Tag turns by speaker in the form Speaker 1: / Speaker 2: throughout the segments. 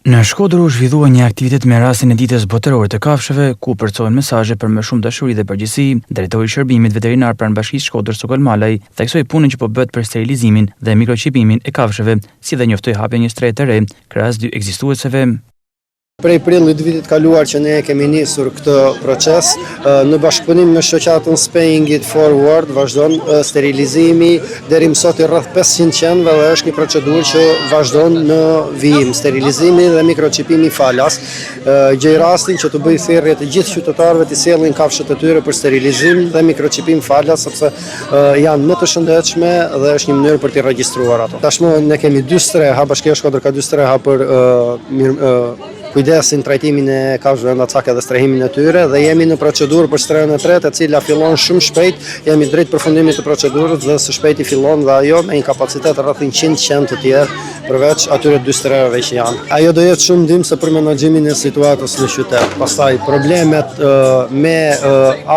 Speaker 1: Në Shkodër u zhvillua një aktivitet me rastin e Ditës Botërore të Kafshëve, ku përcollën mesazhe për më shumë dashuri dhe përgjegjësi. Drejtori i Shërbimit Veterinar pranë Bashkisë Shkodër, Sokol Malaj, theksoi punën që po bëhet për sterilizimin dhe mikroçipimin e kafshëve, si dhe njoftoi hapjen e një strehe të re, krahas dy ekzistueseve.
Speaker 2: Prej prillit të vitit të kaluar që ne kemi nisur këtë proces, në bashkëpunim me shoqatën Spaying It Forward vazhdon sterilizimi deri më sot i rreth 500 qenve dhe është një procedurë që vazhdon në vijim, sterilizimi dhe mikroçipimi falas. Gjej rastin që të bëj thirrje të gjithë qytetarëve të sjellin kafshët e tyre për sterilizim dhe mikroçipim falas sepse janë më të shëndetshme dhe është një mënyrë për t'i regjistruar ato. Tashmë ne kemi dy streha, Bashkia Shkodër ka dy streha për kujdesin, trajtimin e kafshëve endacake dhe strehimin e tyre dhe jemi në procedurë për strehën e tretë e cila fillon shumë shpejt, jemi drejt përfundimit të procedurës dhe së shpejti fillon dhe ajo me një kapacitet rreth 100 qen të tjerë përveç atyre dy strehave që janë. Ajo do jetë shumë ndihmëse për menaxhimin e situatës në qytet. Pastaj problemet me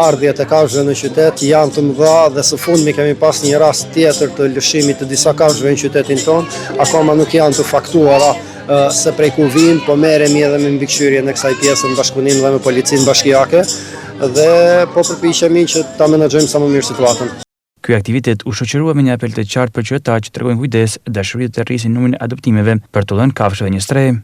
Speaker 2: ardhjet e kafshëve në qytet janë të mëdha dhe së fundmi kemi pas një rast tjetër të lëshimit të disa kafshëve në qytetin tonë, akoma nuk janë të faktuara se prej ku vijnë, po merremi edhe me mbikëqyrjen e kësaj pjese në bashkëpunim dhe me policinë bashkiake dhe po përpiqemi që ta menaxhojmë sa më mirë situatën.
Speaker 1: Ky aktivitet u shoqërua me një apel të qartë për qytetarët që të tregojnë kujdes, dashuri dhe të rrisin numrin e adoptimeve për t'u dhënë kafshëve një strehë.